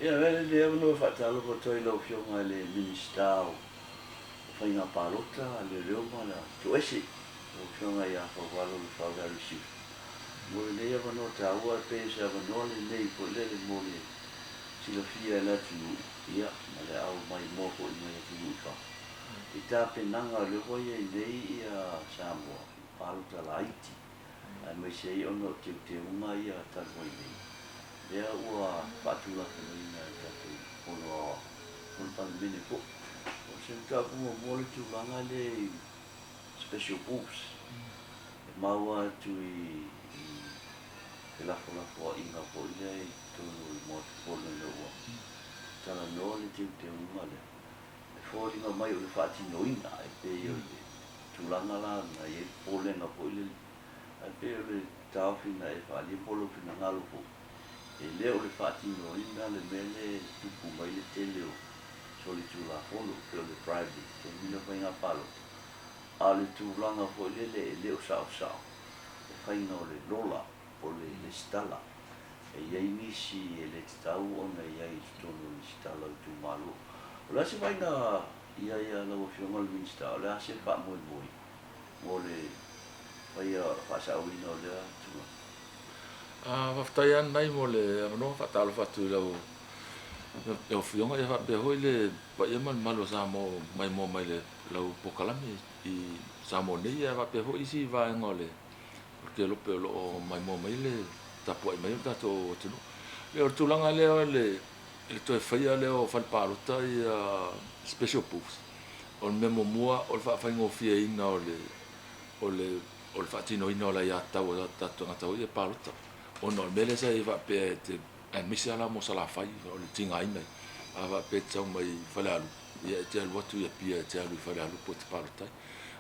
Ia, avea lenei avanoa e faatalofa atu ai i lau Afioga i le Minisita o Faiga Palota, Leoleo ma le Toese, lau Afioga ia Fauvalo Lefau Harry Siufi. Mo lenei avanoa taua, e pei o se avanoa lenei foi lele mo le silafia e le atunuu, ia, ma le au maimoa foi mai atunuu i fafo, i tapenaga o lea ua i ai nei ia Samoa i palota laiti. aemaise ai ona o teuteuga ia talu ai nei, lea ua faatulafonoina e le tatou Fono Aoao ma le Palemene foi. O se mataupu muamua le tulaga lea i special booths e maua atu i felafolafoaiga foi lea i totonu o le Maota Fono ina ua talanoa le teuteuga lea. E foliga mai o le faatinoina e pei o le tulaga la na i ai le popolega foi lele, ae pei o le taofi na e faaalia po o lou finagalo foi, e le o le faatinoina le mea lea e tupu mai le tele o solitulafono pei o le bribery i taimi lea o faiga palota, a o le tulaga foi lele e le o saosao le faiga o le lola po o le lesitala. E i ai nisi e le tatau ona i ai i totonu o le lesitala o itumalo. O le a se vaaiga i ai a lau Afioga i le Minisita, o le a se faamoemoe mo le faia faasaoina o lea tulaga? Faafetai lava Nanai mo le avanoa, faatalofa atu i lau Afioga ia faapea foi le paia ma le mamalu o Samoa ua maimoa mai i lau polokalame i Samoa nei ae faapea foi isi vaega o le kelope o lo o maimoa mai le tapuai mai o le tatou atunuu. O le tulaga lea o le toe faia lea o fale palota ia special booths, o le mea muamua o le faafaigofieina o le o le o le faatinoina o le aiatatau a tatou tagata foi ia e palota. Ona o le mea lea sa i ai faapea e te aemaise lava la mo Salafai o le tigaina ai, a faapea e te sau mai Falealupo, ia e te alu atu i Apia e te alu i Falealupo e te palota ai.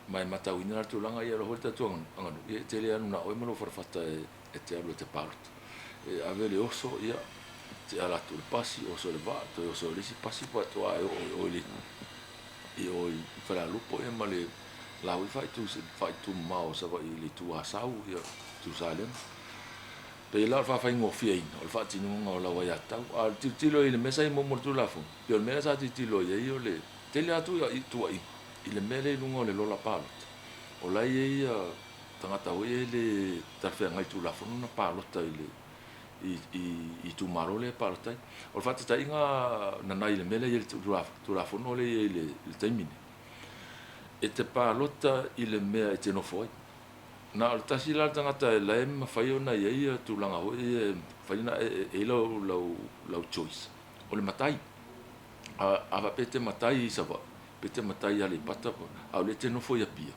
Ma e matauina la le tulaga, ia o le foi le tatou aganuu, ia e te le alu na o oe ma lou falefata e te alu e te palota. E ave le oso, ia, te ala atu i le pasi, oso i le vaa, toe oso i le isi pasi faatoa e oo i o i le i o i Falealupo ia ma le la foi faaitu faaitu mamao o Savaii i le itu Asau, ia, itu Salega. Pei la o le faafaigofieina o le faatinoga o lau aiatatau. A o le tilotilo i le mea sa i muamua i le Tulafono, pei o le mea lea sa tilotilo i ai o le tele atu tuuaiga i le mea lea i luga o le lola palota. O la e i ai ia tagata foi ia e le talafeagai i Tulafono na palota i le i i itumalo lea e palota ai. O le faataitaiga nanai i le mea lea e i ai i le Tulafono lea e i ai i le taimi nei, e te palota i le mea e te nofo ai. Na o le tasi la le tagata e la e mafai ona i ai ia tulaga foi ia e mafai ona e i ai lau choice, o le matai. A faapea e te matai i Savaii, pe te matai i Aleipata, a o lea e te nofo i Apia,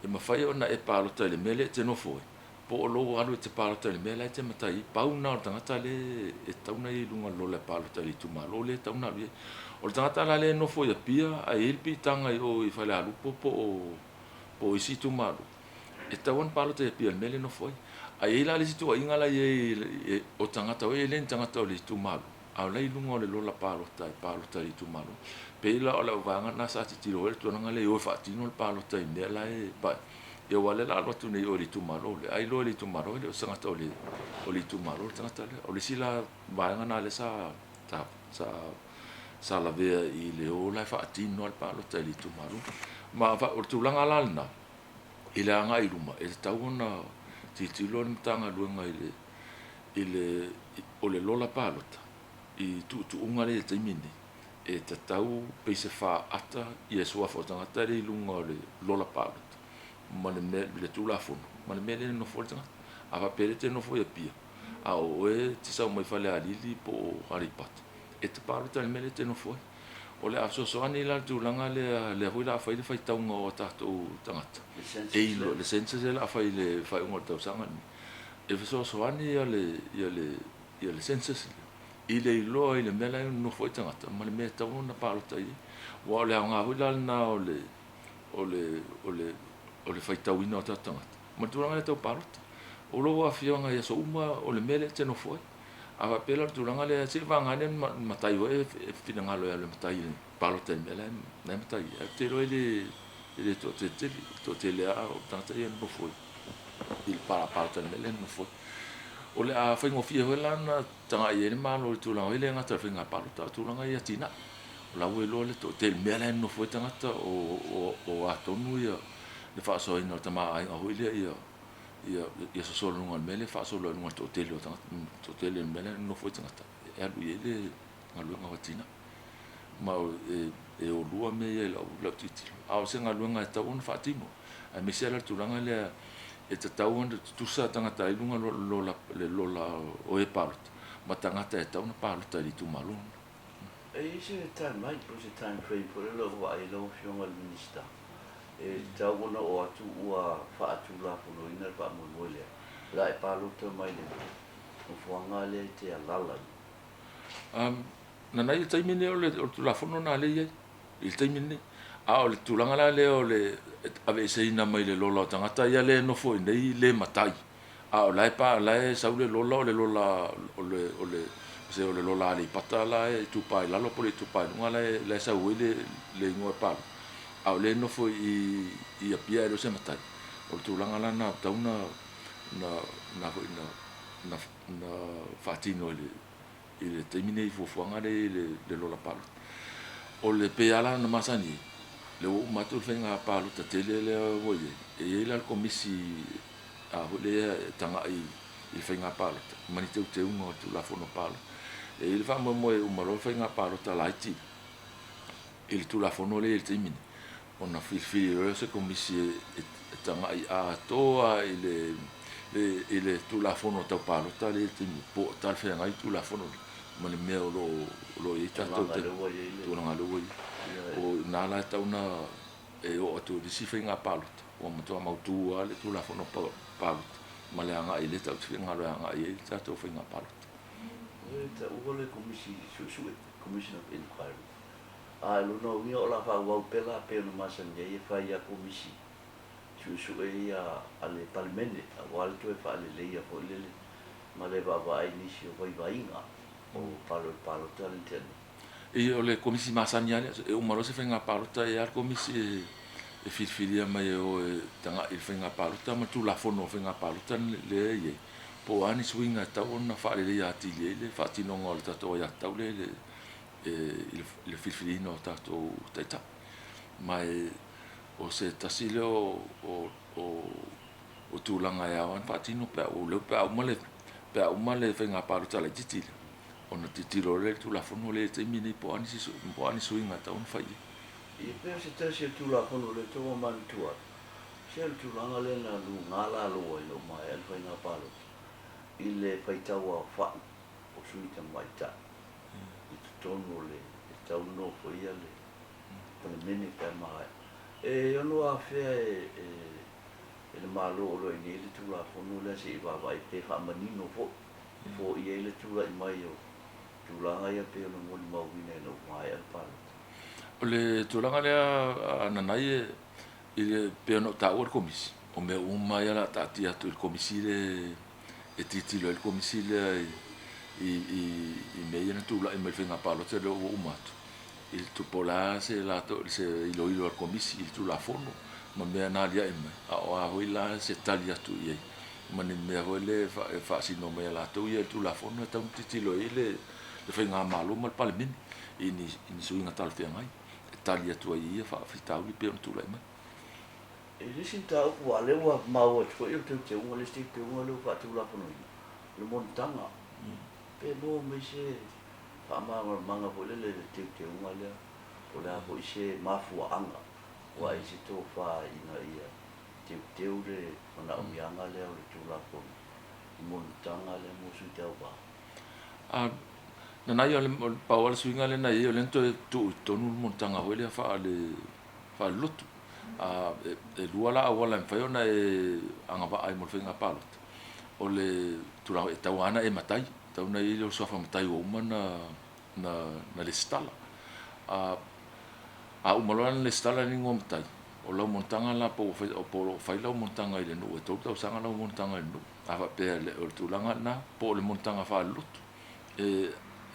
e mafai ona e palota i le mea lea e te nofo ai, po o lou alu e te palota i le mea la e te matai ai. Pau lena o le tagata lea e tatau ona i ai i luga o le lola e palota i le itumalo lea e tatau ona alu i ai. O le tagata la lea e nofo i Apia ae i ai le piitaga i o i Falealupo po o po o isi itumalo, e tatau lava ona palota i Apia i le mea lea e nofo ai. Ae i ai la le isi tuuaiga la e i ai o tagata foi ia e le ni tagata o le itumalo, a o la e i luga o le lola palota e palota i le itumalo. E pei la o lau vaega lena sa tilotilo ai le tulaga lea e o e faatino le palota i mea la e pai. Ia aua o lea o le a alu atu nei i o i le itumalo lea, ai loa i le itumalo e le o se tagata o le itumalo le tagata lea. O le isi la vaega lena lea sa sa lavea i le o la e faatino lava le palota i le itumalo. Ma o le tulaga la lena, i le agai i luma, e tatau ona tilotilo le Matagaluega i le, i le, o le lola palota i tuutuuga lea i le taimi lenei, e tatau pei se faata ia suafa o tagata lea i luga o le lola palota ma le mea, le Tulafono ma le mea lea e nofo ai le tagata. A faapea o lea e te nofo i Apia, a o oe e te sau mai Falealili po o Aleipata, e te palota i le mea lea e te nofo ai. O le a fesoasoani la le tulaga lea, lea foi o le a fai le faitauga o a tatou tagata, e iloa, le census lea o le a fai i le faaiuga o le tausaga lenei, e fesoasoani le census lea i le iloa i le mea la e nonofo ai tagata ma le mea e tatau ona palota i ai. Aua o le aoga foi la lena o le faitauina o tatou tagata ma le tulaga lea tau palota. O lou afioaga i aso uma o le mea lea e te nofo ai. A faapea la o le tulaga lea, se i vagana ane le matai foi e finagalo e alu e matai e palota i le mea la e matai ai. Ae ou te iloa e le toatele tele, e toatele lava o tagata ia e nonofo i le palota i le mea lea e nonofo ai. O le a faigofie foi la ona tagai i ai le Malo i le tulaga foi lea e le gata i le faiga palota a o tulaga i atinae. O la ua iloa le toatele i mea la e nonofo ai tagata o a tonu le faasoaina o le tamaoaiga foi lea ia sosolo i luga o le mea lea e faasolo ai i luga o le toatele o tagata, toatele o le mea la e nonofo ai tagata e alu i ai le galuega o atinae. Ma e o lua mea ia i lau tilotilo, a o se galuega e tatau ona faatino, aemaise lava la le tulaga lea e tatau ona tutusa tagata i luga o le lola o e palota ma tagata e tatau ona palota i le itumalo. E i ai se timeline po o se time frame foi lele o vaai lau Afioga i le Minisita e tatau ona oo atu ua faatulafonoina le faamoemoe lea, o le a e palota mai le nofoaga lea e te alaala i ai? Nanei i le taimi lenei o le Tulafono lena lea e i ai i le taimi lenei. A o le tulaga la lea o le aveeseina mai le lola o tagata ia lea e nofo i inei le matai, a o la e pa, la e sau le lola o le lola o le o le se o le lola Aleipata la e Itupa i Lalo po o le Itupa i Luga la e la e sau ai le le igoa palota, a o lea e nofo i i Apia e le o se matai. O le tulaga la lena ua tatau ona na foi na na na faatino i le i le taimi nei i fuafuaga lea i le lola palota. O le pei lava la ona masani ai, lea ua uma atu le faiga palota tele lea ua i ai, e i ai la le komisi a foi lea e tagai i le faiga palota ma ni teuteuga o le Tulafono Palota. E i ai le faamoemoe e uma loa le faiga palota laiti i le Tulafono lea i le taimi nei, ona filifili loa lea o se komisi e tagai atoa i le i le Tulafono tau palota lea i le taimi po o talafeagai le Tulafono lea ma le mea o lo o i ai tatou tulaga lea ua i ai. O i ina la e tatau ona e oo atu i le isi faiga palota ua matua mautu lava le Tulafono palota ma le agai lea tatou te finagalo e agai i ai le tatou faiga palota. E taua le Komisi Suesue, Commission of Inquiry, A o lona uiga o le a faaauau pea la pei ona masani ai e fai a Komisi Suesue ia a le Palemene aua le toe faaleleia foi lele ma le vaavaai i nisi o vaivaiga o palota lea na tea nei. Ia, o le Komisi masani lava lea, e uma loa se faiga palota e i ai lava le Komisi e filifilia mai e o e tagai i le faiga palota ma le Tulafono o Faiga Palota lea e i ai, po o a ni suiga e tatau ona faaleleia atili ai le faatinoga o le tatou aiatatau lea i le i le filifiliina o tatou taitai. Ma o se tasi lea o tulaga e ao ona faatino pe a ua pe a uma le pe a uma le faiga palota laitiiti lea, ona tilotilo loa lea i le Tulafono lea i le taimi lenei po o a nisi po o a ni suiga e tatau ona fai i ai. Ia pei o se tasi o Tulafono lea tou ua manatua ai, se o le tulaga lea na luga lalo ai ina ua maea le faiga palota i le faitauaofai o sui tamaitai i totonu o le e tatau ona nofoia le Palemene pe a maea. E ono afea e e le Malo o lo o i nei le Tulafono lea se i vaavaai pe faamanino foi e foia ai le tulai mai o tulaga ia pei ona molimauina ina ua maea le palota. O le tulaga lea a Nanai i le pei ona ou taua le Komisi, o mea uma ia o le a taatia atu i le Komisi lea e tilotilo ai le Komisi lea i mea ia na tulai mai i le faiga palota lea ua uma atu, i le po o le a se latou se iloilo a le Komisi i le Tulafono ma mea na aliae mai, a o a foi la se tali atu i ai ma ni mea foi lea e faasino mai e latou ia i le Tulafono e tatau ona tilotilo i ai le Faigamalo ma le Palemene i ni suiga talafeagai e tali atu ai i ia faafitauli e pei ona tulai mai. E le isi mataupu aua o lea ua maua atu foi o le teuteuga, le isi teuteuga lea ua faatulafonoina, o le monotaga. Pe maua mai se faamalamalamaga foi lele i le teuteuga lea, po o le a foi se mafuaaga ua ai se tofa ina ia teuteu le manaomiaga lea o le Tulafono i monotaga lea mo sui tauva. A na ia o le pau lava le suiga lea na i ai, o lea na toe tuu i totonu le monotaga foi lea faale-lotu. E lua la auala e mafai ona e agavaa ai mo le faiga palota, o le tulaga e tatau lava ona e matai, e tatau ona i ai lou suafa matai ua uma ona resitala. A uma loa ona resitala le igoa matai, o lau monotaga la po o lo o fai lau monotaga i le nuu, e 3 tausaga lau monotaga i le nuu. A faapea o le tulaga lena, po o le monotaga faale-lotu.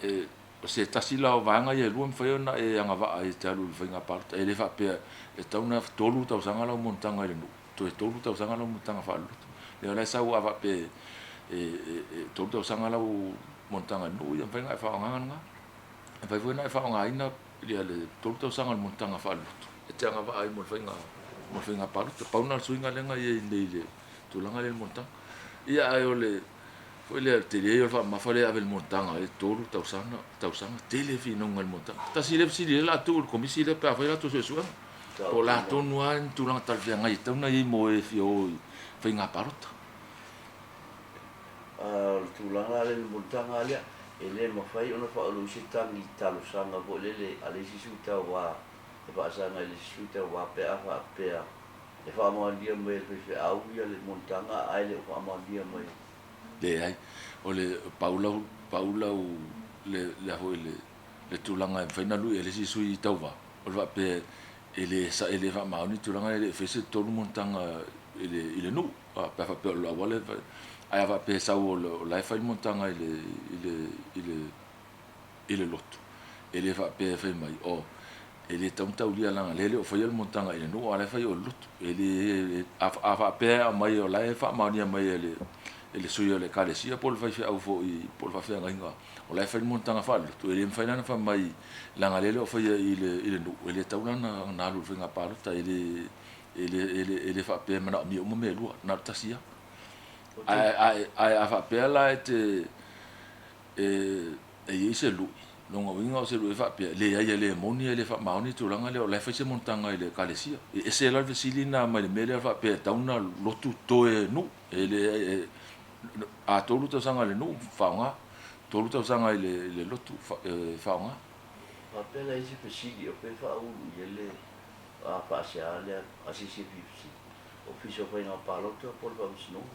E o se tasi la o vaega ia e lua e mafai ona e agavaa ai e te alu i le faiga palota. E le faapea e tatau ona 3 tausaga lau monotaga i le nuu, toe 3 tausaga lau monotaga faale-lotu. O lea la e sau a faapea e 3 tausaga lau monotaga i le nuu, ia mafai ona e faaaogaina lena. E mafai foi ona e faaaogaina le 3 tausaga o le monotaga faale-lotu e te agavaa ai mo le faiga palota. Pau lena o le suiga lea na i ai nei i le tulaga lea i le monotaga. Ia ae o le foi lea le tele o le faamamafa lea e ave i le monotaga e 3 tausaga, tele finauga i le monotaga. Tasi lea fesili lea o le a tuu i le Komisi lea pe afai latou suesuega, po o le a tonu lava ni tulaga talafeagai e tatau ona i ai mo e fia o i faiga palota. O le tulaga lea i le monotaga lea, e le mafai ona faaulu i se tagi talosaga foi lele a le isi sui tauva e faasaga i le isi sui tauva pe a faapea e faamaonia mai e le faifeau ia le monotaga ae le o faamaonia mai. Leai, o le pau lau pau lau le le foi le tulaga e mafai ona lui e le isi sui tauva, o le faapea e le e le faamaoni tulaga e le fai se tolu monotaga i le nuu pe a faapea o le auala, ae a faapea e sau o la e fai le monotaga i le lotu, e le faapea e fai mai o e le tatau ona taulia leaga o lea e le o faia le monotaga i le nuu a o la e fai i o i le lotu. E le a faapea e aumai o la e faamaonia mai e le sui o le Ekalesia po o le faifeau foi po o le faafeagaiga o la e fai le monotaga faale-lotu, e le mafai la ona fai mai leaga o lea e le o faia i le nuu, e le tatau la ona alu i le faiga palota. E le faapea e manaomia uma mea e lua, na o le tasi lava. Ae a faapea la e te e i ai se lui, lona uiga o se lui e faapea, leai e le moni e le faamaoni le tulaga lea o la e fai se monotaga i le Ekalesia. E ese la le fesili lena mai le mea lea faapea e tatau ona lotu toe nuu. E le a 3 tausaga i le nuu faaaoga, 3 tausaga i le lotu faaaoga. Faapea la i se fesili o pe faaulu i ai le faasea lea a se isi e fia fesili. Ofisa o Faiga Palota po o le Faamasinoga?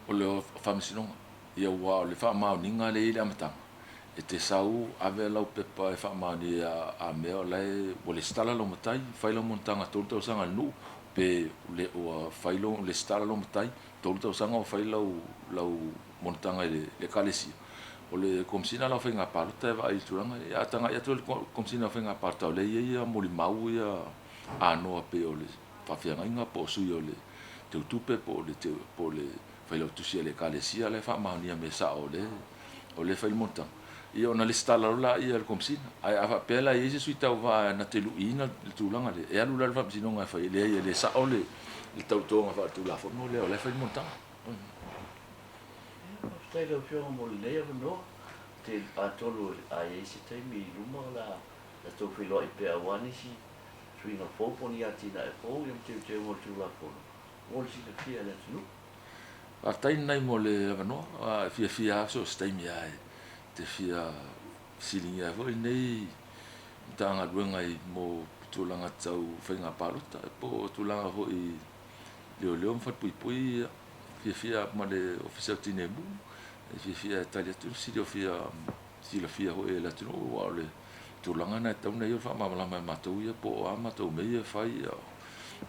O le Faamasinoga. Ia ua o le faamaoniga lea i le amataga, e te sau ave lau pepa e faamaonia a mea o la e ua resitala lou matai, fai lau monotaga 3 tausaga i le nuu, pe le ua fai lou resitala lou matai, 3 tausaga ua fai lau monotaga i le Ekalesia. O le Komesina la o Faiga Palota e vaai i le tulaga lea. A tagai atu le Komesina o Faiga Palota o lea e i ai molimau ia anoa pei o le faafeagaiga po o sui o le teutupe po o le failautusi a le Ekalesia la e faamaonia mai sao o lea e fai le monotaga. Ia ona resitala loa lea e le Komesina. Ae a faapea la e i ai se sui tauva na te luiina le tulaga lea, e alu la i le Faamasinoga e fai, e leai e le sao le tautoga faaletulafono lea o la e fai le monotaga. Faafetai i lau Afioga mo lenei avanoa. Te atonu a i ai se taimi i luma o le a tatou feiloai pea aua nisi suiga fou po o ni atinae fou ia ma teuteuga o le Tulafono mo le silafia e le atunuu. Faafetai lenei mo le avanoa. E fiafia lava so o se taimi lava e te fia fesiligia ai foi lenei Matagaluega i mo tulaga tau faiga palota po o tulaga foi leoleo ma falepuipui, ia fiafia ma le Ofisa o Tineimu e fiafia e tali atu fesili o fia silafia foi e le atunuu, aua o le tulaga lena e tatau ona i ai o le faamalamalama e matou ia po o a matou mea ia e fai,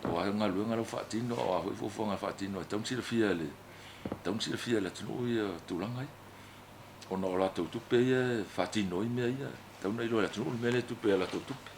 o a galuega la ua faatino, o a foi fuafuaga e faatino, e tatau ona silafia e le atunuu ia tulaga ia. Ona o latou tupe ia e faatino ai mea ia, e tatau ona iloa e le atunuu le mea lea e tupu i a latou tupe.